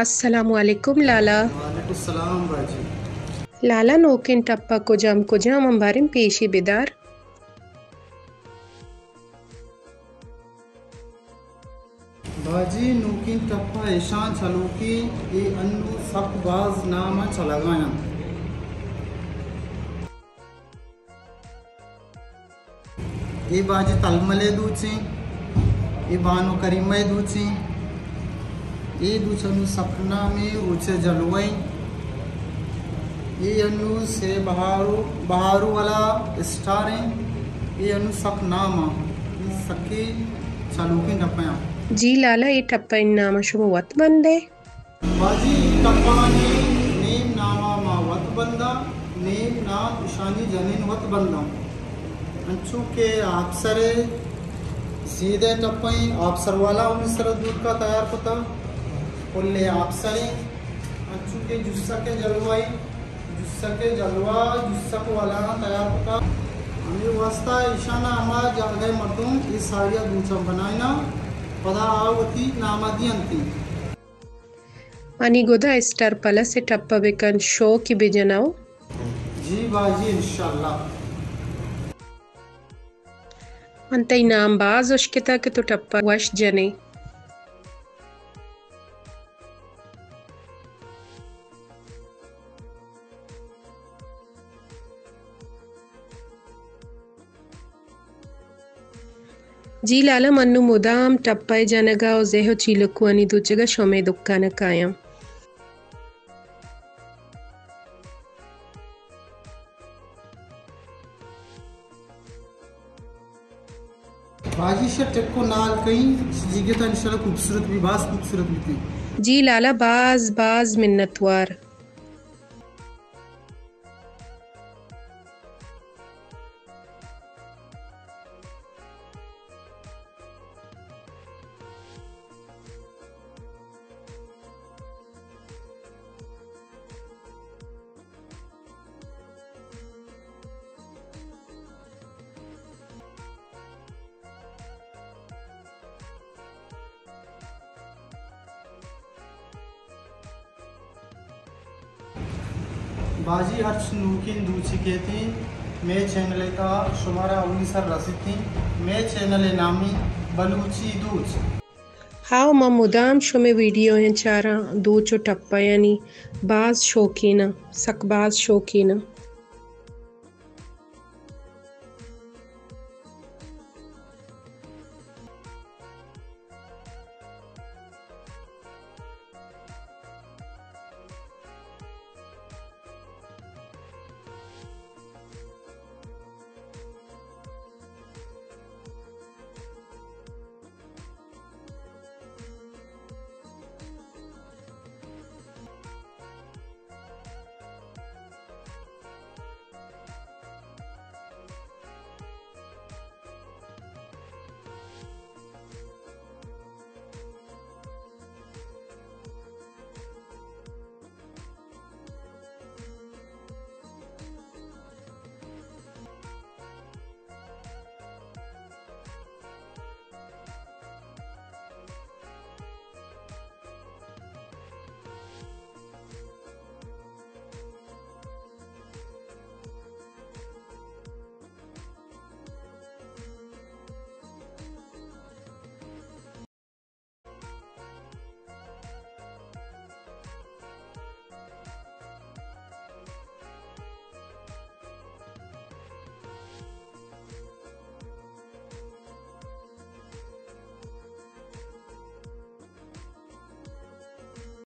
السلام علیکم لالا۔ وعلیکم السلام باجی۔ لالا، نوکیں ٹپا کجام کجام اَنت، باریں پیشی بدار۔ باجی، نوکیں ٹپا ایشاں چلوکیں، اے انوں سک باز نام ءَ چلگا اَنت۔ اے باجی تلمل ءِ دوچیں، اے بانو کریمہ ءِ دوچیں، اے دوچ انوں سک نامیں روچ ءِ جلوہ ایں۔ اے انوں سے بہارو، بہارو والا اسٹار ایں۔ اے انوں سک نام ءَ، اے سکیں چلوکیں ٹپا اَنت۔ جی لالا، اے ٹپا ءِ نام ءَ شما وت بندے؟ باجی، ٹپانی نیم نام ءَ ما وت بنداں، نیم نام اشانی جنین وت بنداں۔ انچو کہ آپسر ءِ سیدھے ٹپا ایں، آپسر والا ہمے سر ءَ دوتکا تیار کتا، پل ءِ آپسر ایں۔ انچو کہ جسک ءِ جلوہ ایں، جسک ءِ جلوہ جسک والا تیار کتا۔ ہمے واسطہ ایشانا ہما جاگہ ءِ مردم اے ساڑی ءَ دوچاں بنائیناں، پدا آ وتی نام ءَ دینت۔ منی گدا اسٹار پلس ءِ ٹپا بکن، شوکی بجناؤ۔ جی باجی، انشاءاللہ۔ من تئی نام باز اشکتا کہ تو ٹپا وش جنے۔ جی لالا، من نوں مدام ٹپا ءِ جنگا و زہ و چیلکوانی دوچگا شمے دکان ءَ کایاں۔ باجی شہ ٹک و نال کئیں، جیگہ تا انشاءاللہ خوبصورت بی، باز خوبصورت بیتیں۔ جی لالا، باز باز منتوار۔ باجی ہرچ نوکیں دوچی کیتیں، مئے چینل ءِ تہا شمارا اولی سر رسیتیں۔ مئے چینل ءِ نامی بلوچی دوچ۔ ہاو، ما مدام شمے ویڈیو ایں چاراں، دوچ و ٹپایانی باز شوقیناں، سک باز شوقیناں۔